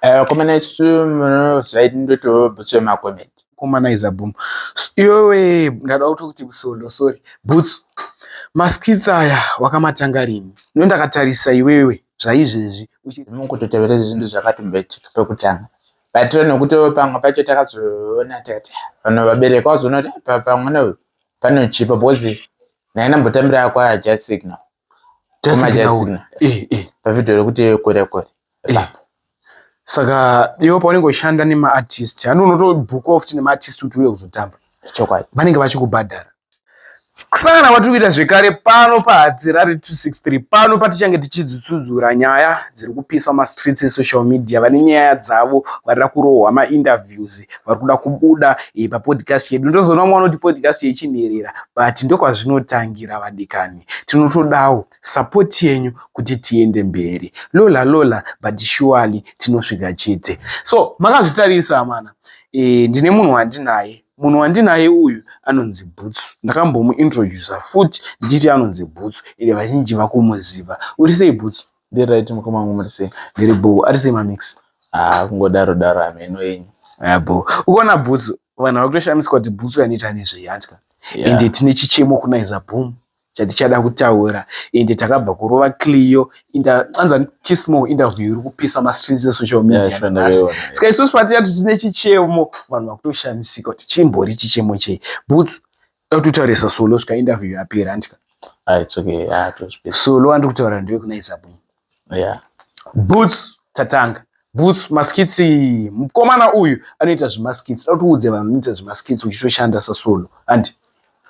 Vakomana isu munoziva kuti ndotiwo bhutsu yemakometi. Komana is a boom. Iwewe ndada kutokuti solo, sorry. Bhutsu. Maskits aya wakamatanga rini? No, ndakatarisa iwewe zvaizvezvi. Mukutotevera zvinhu zvakatomboitika pekutanga. But nokuti pamwe pacho takazoona takati vanhu vabereki vazoona kuti pamwana uyu panochipa because naye ndambotambira kwa Just Signal. Just Signal. Pavhidhiyo rekuti kore kore. Saka iwe paunenge uchishanda nemaartist, hani unotobhukwa futi nemaartist kuti uye kuzotamba. Chokwadi. Vanenge vachikubhadhara. Kusangana kwatiri kuita zvekare pano paHadzirari 263, pano patichange tichidzudzura nyaya dziri kupisa mastreets esocial media. Vane nyaya dzavo, varida kurohwa mainterviews, vari kuda kubuda papodcast yedu. Ndozoona vamwe vanoti podcast yechinherera, but ndokwazvinotangira vadikani. Tinotodawo support yenyu kuti tiende mberi. Lola lola, but surely tinosvika chete. So makazvitarisa mana, ndine munhu wandinaye. Munhu wandinaye uyu anonzi Bhutsu. Ndakambomuintrodusa futi ndichiti anonzi Bhutsu, ende vazhinji vakumuziva. Uri sei, Bhutsu? Ndiri right, mukoma wangu, muri sei? Ndiri bho. Ari sei mamix? Ah, kungodaro daro, hameno yenyu. Bho. Ukuona Bhutsu, vanhu vari kutoshamiswa kuti Bhutsu anoita nezvei, handika? Ende tine chichemo kuNaiza Boom chatichada kutaura. Ende takabva kurova Clio, anza Kismo interview iri kupisa mastreets esocial media. Saka isusu patichati tine chichemo, vanhu vakutoshamisika kuti chimbori chichemo chei. Bhutsu, da kutotaurisa solo svika interview yapera, handika? Ah, it's okay. Ah, solo wandiri kutaura ndewe kuNaiza Boom. Boots, tatanga. Boots, maskits. Mukomana uyu anoita zvemaskits. Da kuti uudze vanhu unoita zvemaskits uchitoshanda sasolo, handi?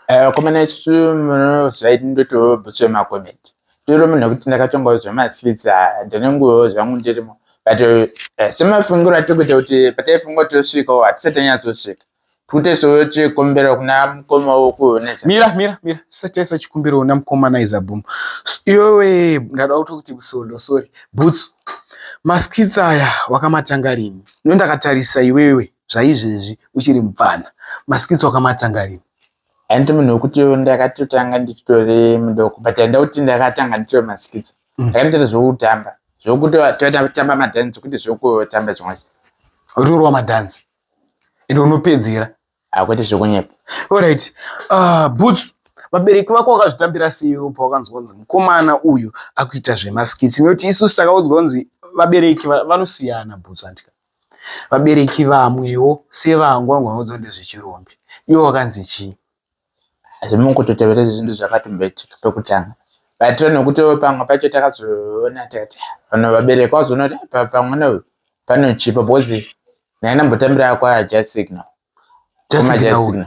Vakomana isu munoziva kuti ndotiwo bhutsu yemakometi. Ndiri munhu wekuti ndakatongawo zvemaskits, ndine nguvawo zvangu ndirimo. But semafungiro atiri kuita kuti pataifunga kuti tosvikawo hatisati tanyatsosvika. Tikutoisawo chikumbiro kuna mukoma wokuonesa. Mira, mira, mira, tisati taisa chikumbiro kuna mukoma Naiza Boom. Iwewe ndada kutokuti solo, sorry. Boots, maskits aya wakamatanga rini? No, ndakatarisa iwewe zvaizvezvi uchiri mupfana. Maskits wakamatanga rini? Handiti munhu wekuti ndakatotanga ndichitori mudoko, but handida kuti ndakatanga ndichitori maskits. Ndakatoita zvokutamba, zvokuti totamba madhanzi, kuti zvokutamba zvimwe. Utorwa madhanzi ende unopedzera? Hakwete, zvokunyepa. Alright, Boots, vabereki vako vakazvitambira sei pawakanzwa kunzi mukomana uyu akuita zvemaskits? Nekuti isusu takaudzwa kunzi vabereki vanosiyana, Boots, andika? Vabereki vamwewo sevangu vangu vanoudzwa ndezvechirombe. Iwe wakanzi chii? Asi mukutotevera zvinhu zvakatomboitika pekutanga. But nokuti pamwe pacho takazoona takati vanhu vabereki vazoona kuti pamwana uyu panochipa because naye ndambotambira kwa Just Signal. Just Signal.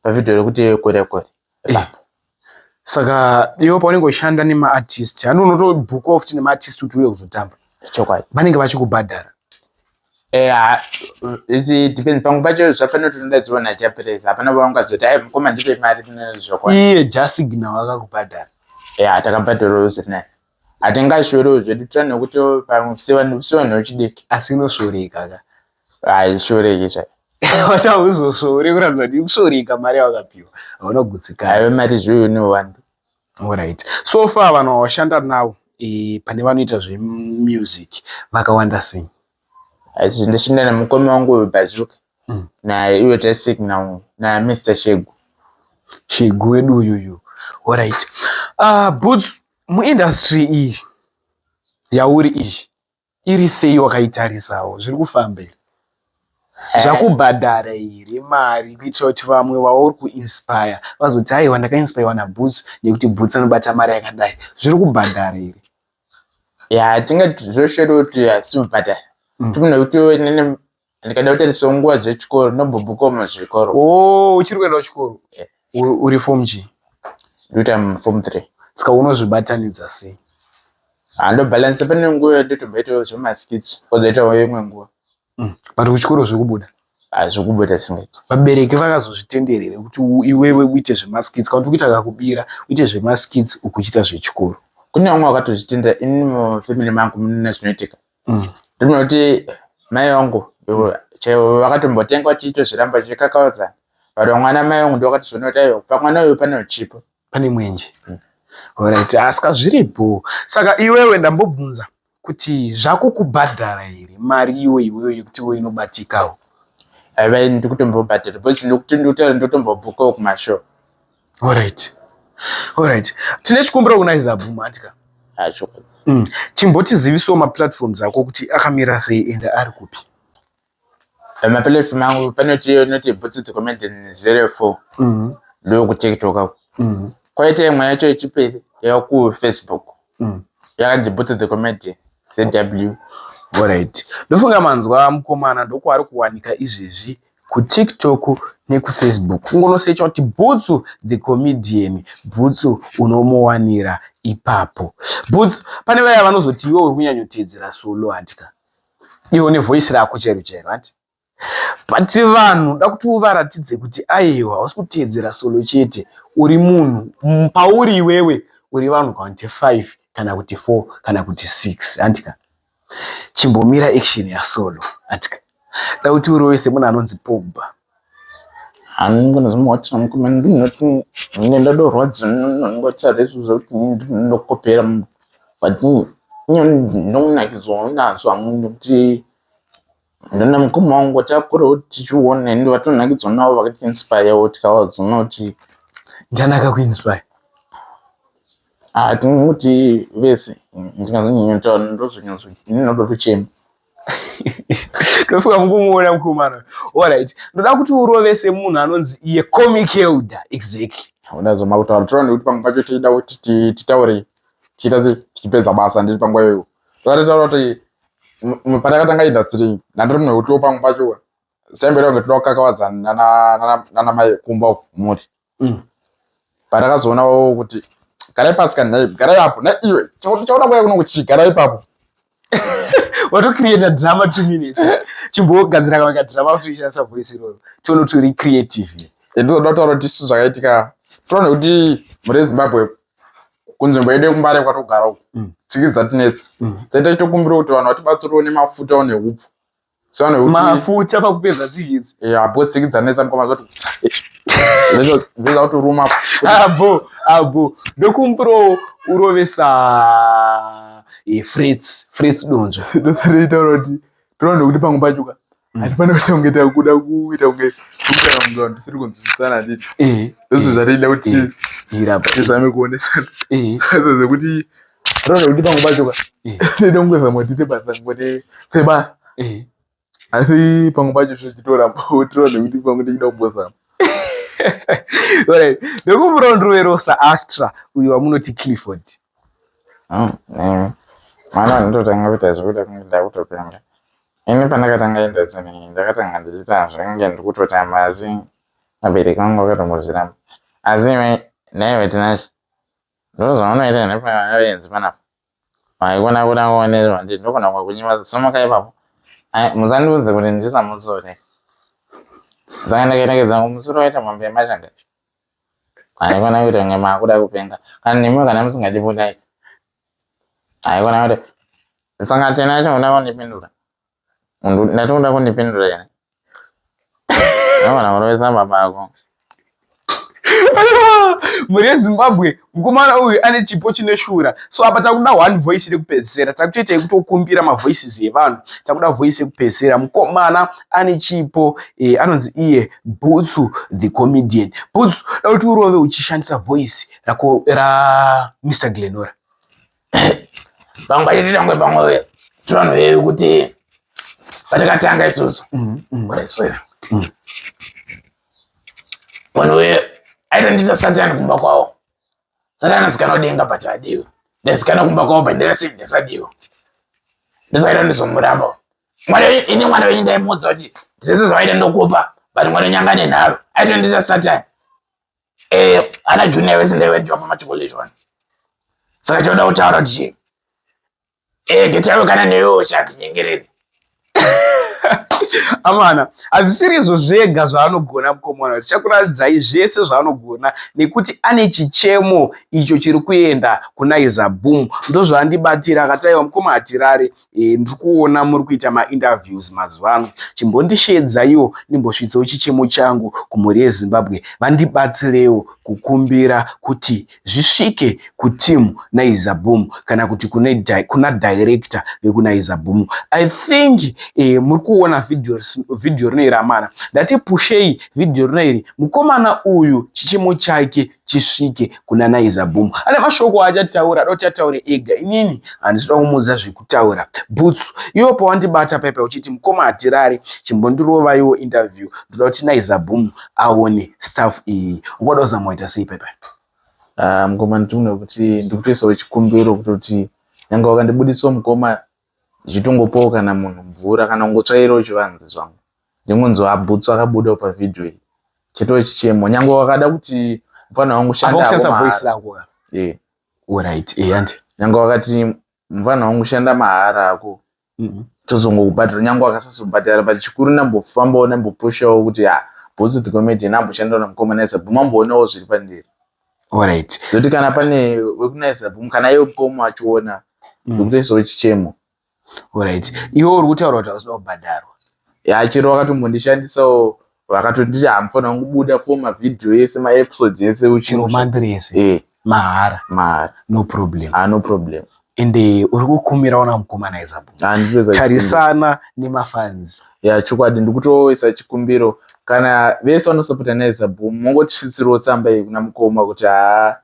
Pavhidhiyo rekuti kore kore. Saka iwe paunenge uchishanda nemaartist, hani unotobhukwa futi nemaartist kuti uye kuzotamba? Chokwadi. Vanenge vachikubhadhara? It depends. Pamwe pacho zvafanira kuti unoda dziona chapresa, hapana vaungazoti, "Ai mukoma, ndipe mari zvokwadi." Iye Just Signal akakubhadhara? Ya, takabhadharawo zviri nani. Hatingashoriwo zvedu tira nekuti pamwe sevanhu vechidiki. Asi inosvoreka ka? Haishoreki zvayo. Wachauzosvore kuratidza kuti ikusvoreka mari yawakapiwa, hauna kugutsikana. Aiwe, mari zviyo ine uwandu. Alright, so far vanhu vawashanda navo pane vanoita zvemusic vakawanda sei? Asi ndoshinda namukoma wangu Bazuka, naiwe Just Signal, naMr Shegu. Shegu wedu uyuyu. Alright, Boots, muindustry iyi yauri iyi iri sei? Wakaitarisawo, zviri kufamba here? Zvakubhadhara here mari kuitira kuti vamwe vauri kuinspire vazoti, "Aiwa, ndakainspirewa naBoots nekuti Boots anobata mari yakadai"? Zviri kubhadhara here? Ya, tingati zvoshori kuti hasi kubhadhara. Tinoona kuti inini ndikada kutarisawo nguva dzechikoro, ndinombobhukawo muzvikoro. Oh, uchiri kuenda kuchikoro? Uri form chii? Ndoita form 3. Saka unozvibatanidza sei? Handobhalansa, pane nguva ndotomboitawo zvemaskits, kwozoitawo imwe nguva. But kuchikoro zvekubuda? Zvekubuda singaiti. Vabereki vakazozvitendera kuti iwewe uite zvemaskits, kana kuti kuita kakubira uite zvemaskits ukuchiita zvechikoro? Kune vamwe vakatozvitendera. Ini mufamily mangu mune zvinoitika. Ndinoona kuti mai vangu chaivo vakatombotenga vachiitozviramba, vachikakavadzana, but vamwe ana mai vangu ndo vakatozoona kuti aiwa, pamwana uyu pane chipo. Pane mwenje. Alright, asika zviripo. Saka iwewe ndambobvunza. Kuti zvakukubhadhara here mari iwe iweyo yekuti iwe inobatikawo? Aiva, ndikutombobhadhara because ndokuti ndikutaura ndotombobhukawo kumashow. Alright, tine chikumbiro kuna Izabhuma, atika. Acho. Chimbotizivisawo maplatforms ako kuti akamira sei ende ari kupi. Maplatform angu panoti inoti Bhutsu the Comedian 04, ndokuTikTok ako. Kwaita imwe yacho yechipiri yakufacebook, yakanzi Bhutsu the Comedian ZW. Alright, ndofunga manzwa mukomana, ndokwaari kuwanika izvezvi kuTikTok nekuFacebook. Kungonosecha kuti Bhutsu the Comedian, Bhutsu unomuwanira ipapo. Bhutsu, pane vaya vanozoti iwe uri kunyanyotedzera Solo, handika? Iwe nevoice rako chairo chairo, handi? But vanhu da kuti uvaratidze kuti aiwa, hausi kuteedzera Solo chete, uri munhu. Pauri iwewe uri vanhu kana kuti 5 kana kuti 4 kana kuti 6, handika? Chimbomira action yaSolo, handika? Da kuti urove semunhu anonzi Pogba. Hanongonozomuwatira mukoma, ndinoti ndadorwadza ndingotaura izvozvo kuti ndinokopera, but ndinonakidzwawo nazvo hangu nekuti ndona mukoma wangu takurawo tichiona ende vatonakidzwa navo, vakatiinspirewo tikavadziona kuti Ndiani akakuinspire? Ah, tinongoti vese, ndikazonyanya ndozonyatso ndinotochema. Ndofunga mukumuona mukomana. Alright, ndoda kuti urove semunhu anonzi iye Comic Elder, exactly. Unazoma kutaura toona nekuti pamwe pacho teida kuti titaure tichiita sei, tichipedza basa. Ndiri panguva iyoyo takatotaura kuti patakatanga industry nandiri munhu wekutiwo pamwe pacho sitaimbera kunge toda kukakavadzana nana mai kumba uku muri. Patakazoonawo kuti garai pasi kani, nhai, garai apo, nhai iwe, chauda kuuya kuno kuchii? Garai ipapo. Watocreata drama 2 minutes. Chimbogadzira kamwe kadrama kuti ushandisa voice iroro, tione kuti uri creative. Ndinoda kutaura kuti isu zvakaitika toona kuti mhuri yeZimbabwe kunzvimbo yedu yekuMbare kwatogara uku, tsiki dzatinetsa, dzaita chitokumbira kuti vanhu vatibatsirewo nemafutawo neupfu sevanhu vekuti Mafuta pakupedza tsikidzi? Ya, bo tsiki dzanetsa mukoma, zoti dzeza kutoruma. Abo abo, ndokumbirawo urovesa Frets, Frets Donzvo. Ndotaura kuti toona nekuti pamwe pacho ka hatifaniri kuita kunge takuda kuita kunge kutaura kunge vanhu tisiri kunzwisisana, handiti? Ndozvo zvatiida kuti Irapa. tizame kuonesana saka zekuti toona nekuti pamwe pacho ka tinoda kungozama kuti tiite basa ngoti sebasa, asi pamwe pacho zvichitoramba, toona nekuti pamwe tichida kumbozama. Alright, ndokumbirawo ndiroverosa Astra uyu wamunoti Clifford. Mwana anototanga kuita zvekuda kunge ndakutopenga. Ini pandakatanga industry ndakatanga ndichiita zvenge ndikutotamba, asi vabereki vangu vakatombozviramba. Asi iwe naiwe Tinashe, ndozvaunoita nepavaenzi panapa, haikona kuda kuonerwa, ndi ndogona kukunyima simuka ipapo. Ai, musandiudze kuti ndisamutsure. Saka ndakaerekedza kumusoro waita mombe yemashanga. Haikona kuita kunge maakuda kupenga kana nemiwo kana musingadi budai. Haikona kuti saka Tinacho uda kundipindura, ndati uda kundipindura here? Ndogona kurovesa baba ako. Mhuri yeZimbabwe, mukomana uyu ane chipo chine shura. So apa takuda one voice rekupedzisira. Takutoita yekutokumbira mavoices evanhu. Takuda voice yekupedzisira. Mukomana ane chipo, anonzi iye Bhutsu the Comedian. Bhutsu, da kuti urove uchishandisa voice rako raMr Glenora. Pamwe pacho titangwe pamwe tivanhu vedu kuti patakatanga isusu. Alright, Munhu uyu aitondiita satani kumba kwavo. Satani asikana kudenga but adiwe, ndasikana kumba kwavo but ndakasi ndisadiwa, ndosakaita ndizomuramba mwana wenyu. Ini mwana wenyu ndaimuudza kuti zvese zvavaita ndokupa, but mwana wenyu anga nenharo, aitondiita satani. Ana junior vese ndaivajiwa pamachocolate one. Saka choda kutaura kuti chii? Getawe kana newewo chakinyengereri. Amana, hazvisiri izvo zvega zvaanogona mukomana. Tichakuratidzai zvese zvaanogona nekuti ane chichemo icho chiri kuenda kuna Izaboom. Ndozvaandibatira akati aiwa mukoma Hatirare, ndiri kuona muri kuita mainterviews mazuva ano, chimbondishedzaiwo ndimbosvitsawo chichemo changu kumhuri yeZimbabwe, vandibatsirewo kukumbira kuti zvisvike kuteam Naiza Boom kana kuti kuna director vekuNaiza Boom. I think muri kuona video rino iri amana, ndati pushei video rino iri, mukomana uyu chichemo chake chisvike kuna Naiza Boom. Ane mashoko achataura, ada kuti ataure ega, inini handisi kuda kumuudza zvekutaura. Bhutsu iwo pawandibata paipa uchiti mukoma Hatirare chimbondirovaiwo interview, ndoda kuti Naiza Boom aone staff iyi, ungada kuzama waita sei paipa? Mukoma, ndinoona kuti ndikutoisawo chikumbiro kutoti nyange wakandibudisawo mukoma, zvitongopawo kana munhu mvura kana kungotsvairawo chivanze zvangu, ndingonzwa abhutsu akabudawo pavhidhiyo iyi, chetowo chichemo. Nyange wakada kuti mufana wangu shanda kushandisa voice lako. Alright, andi nyange wakati mufana wangu shanda mahara ako, tozongokubhadhara, nyange wakasazobhadhara, but chikuru ndambofambawo, ndambopushawo kuti ha, Bhutsu the Comedian amboshandawo namukoma Naiza Boom, amboonawo zviri pandiri. Zoti kana pane wekuNaiza Boom kana iye mukoma achiona, ndikutoisawo chichemo. Alright, iwe uri kutaura kuti hausida kubhadharwa. Ya, chero vakatombondishandisawo, vakatonditi hamufana kungobuda for mavhidhiyo ese, maepisodes ese. Chero month rese? Eh. Mahara? Mahara. No problem. Ah, no problem. Ende uri kukumirawo namukoma Naiza Boom? Ah, ndikutoisa chikumbiro. Tarisana nemafans. Ya, chokwadi ndikutoisa chikumbiro, kana vese vanosapota Naiza Boom, mongotisvitsirawo tsamba iyi kuna mukoma kuti haa,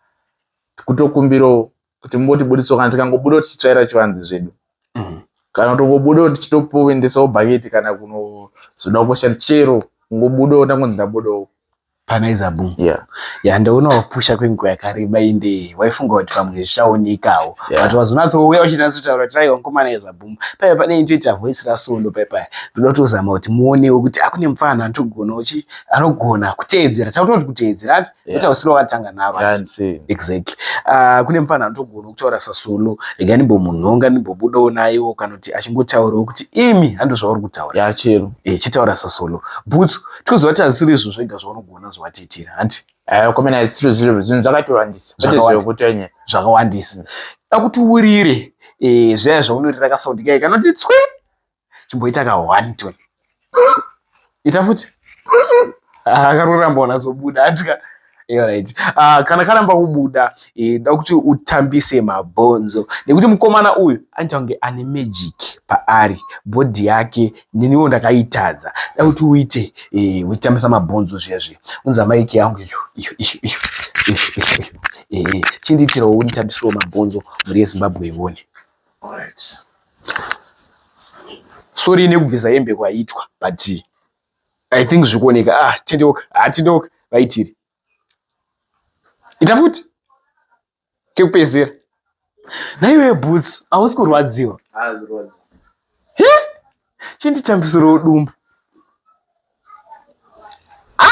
kutokumbirawo kuti mumbotibudisawo, kana tikangobudawo tichitsvaira chivanze zvedu, kana kutongobudawo tichitopoendesawo bhaketi, kana kunozoda kushanda, chero kungobudawo ndangonzi ndabudawo paNaiza Boom. Yeah. Ya, ndaona wapusha kwenguva yakareba, ende waifunga kuti pamwe zvichaonekawo, but wazonyatsouya uchinatsotaura kuti aiwa mukoma Naiza Boom, paipa pane inotoita voice raSolo paipa, ndoda kutozama kuti muonewo kuti akune mufana anotogona uchi anogona kuteedzera, takutoti kuteedzera ati kuti ausiri wakatanga naro ati. Exactly. Kune mufana anotogona kutaura saSolo, rega ndimbomunhonga, ndimbobudawo nayewo, kana kuti achingotaurawo kuti imi hando zvauri kutaura. Ya, chero. Chitaura saSolo. Bhutsu, tikuziva kuti hazvisiri izvo zvega zvaunogona zvawatiitira, hanti? Komena, isiri zviro, zvinhu zvakatowandisa kwete zvekutanya. Zvakawandisa. Da kuti urire zvaya zvaunorira kasaundi kai kanoti tswe, chimboita ka one tone, ita futi. Ah, karoramba unazobuda atika. Alright. Kana karamba kubuda, da kuti utambise mabhonzo nekuti mukomana uyu anoita kunge ane magic paari, body yake neniwo ndakaitadza. Da kuti uite uchitambisa mabhonzo zviya zviya, unza mic yangu iyo iyo iyo iyo iyo iyo, chindiitirawo unditambisirewo mabhonzo, mhuri yeZimbabwe ione. Alright. Sorry nekubvisa hembe kwaitwa, but I think zvikuoneka. Ah, tendeuka, ah, tendeuka, vaitire, ita futi kekupedzera. Naiwe Boots, hausi kurwadziwa? Ah, zvirwadza. Chinditambisirewo dumbu. Ah!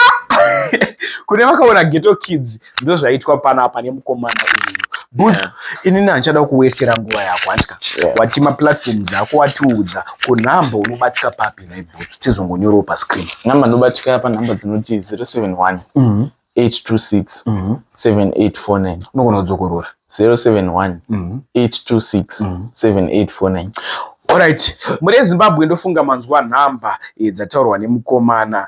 Kune vakaona Ghetto Kids, ndo zvaitwa panapa nemukomana uyu Boots. Inini handichada kuwestera nguva yako, handika? Watima platform dzako, watiudza kunhamba unobatika papi nhai Boots, tizongonyorawo pascreen. Namba ndobatika panhamba dzinoti 071 826 7849. Unogona kudzokorora. 071 826 7849. Alright, muri eZimbabwe, ndofunga manzwa nhamba dzataurwa nemukomana.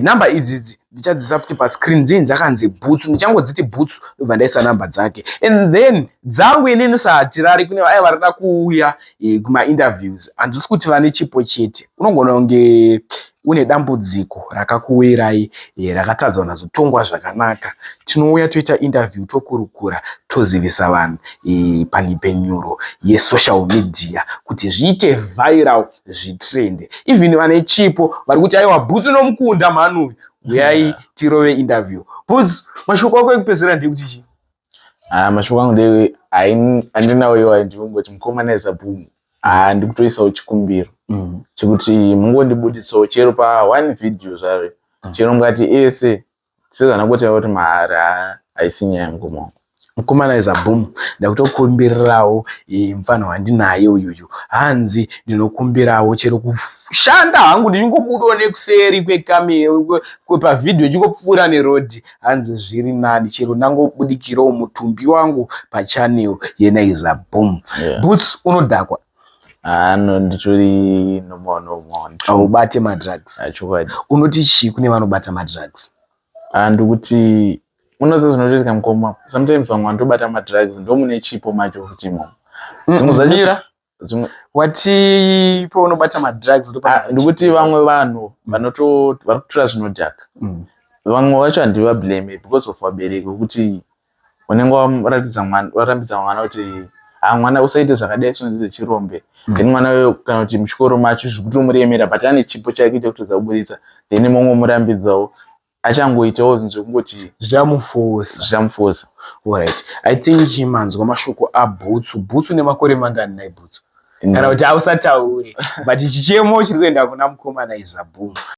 Nhamba idzidzi ndichadzisa futi pascreen, dzinhi dzakanzi Bhutsu, ndichangodziti Bhutsu, ndobva ndaisa nhamba dzake, and then dzangu inini saHatirari. Kune vaya varida kuuya kumainterviews, handisi kuti vane chipo chete, unogona kunge une dambudziko rakakuwirai, rakatadzwa nazotongwa zvakanaka, tinouya toita interview, tokurukura, tozivisa vanhu panhipenyuro yesocial media kuti zviite viral, zvitrende. Even vane chipo vari kuti aiwa, Bhutsu nomukunda mhani uyu, uyai tirove interview. Bhutsu, mashoko ako ekupedzisira ndekuti chii? Ah, mashoko angu ndewe handinawo iwayo, ndinongoti mukoma Naiza Boom, ah, ndikutoisawo chikumbiro chekuti mungondibudisawo chero pa one video zvayo, chero ngati ese sezvanangotaura kuti mahara, haisi nyaya, mukoma wangu. Mukomana Naiza Boom, ndakutokumbirirawo mufana wandinaye uyuyu. Hanzi ndinokumbirawo chero kushanda hangu, ndichingobudawo nekuseri kwekamera pavhidhiyo, ichingopfuura nerodhi. Hanzi zviri nani chero ndangobudikirawo mutumbi wangu pachannel yeNaiza Boom. Boots, unodhakwa? Ano nditori normal normal. Haubate madrugs? Chokwadi. Unoti chii kune vanobata madrugs? Ndikuti unoziva zvinotoitika, mukoma, sometimes vamwe vanotobata madrugs ndomune chipo macho futi imomo. Dzimwe zvacho Mira. Dzimwe Wati paunobata madrugs? Ah, ndikuti vamwe vanhu vanoto vari kutora zvinodhaka, vamwe vacho handivablame because of vabereki, wekuti unenge waratidza mwana, warambidza mwana kuti, "Ha, mwana, usaite zvakadai, sonzi zvechirombe." Then mwana uyo, kana kuti muchikoro macho zviri kutomuremera, but ane chipo chake chekutodza kuburitsa, then mongomurambidzawo, achangoitawo zvinhu zvekungoti Zvamufosa. Zvichamufosa. Alright, I think manzwa mashoko aBhutsu. Bhutsu, nemakore mangani nai, Bhutsu? Kana kuti hausatauri, but chichemo chiri kuenda kuna mukoma Naiza Boom.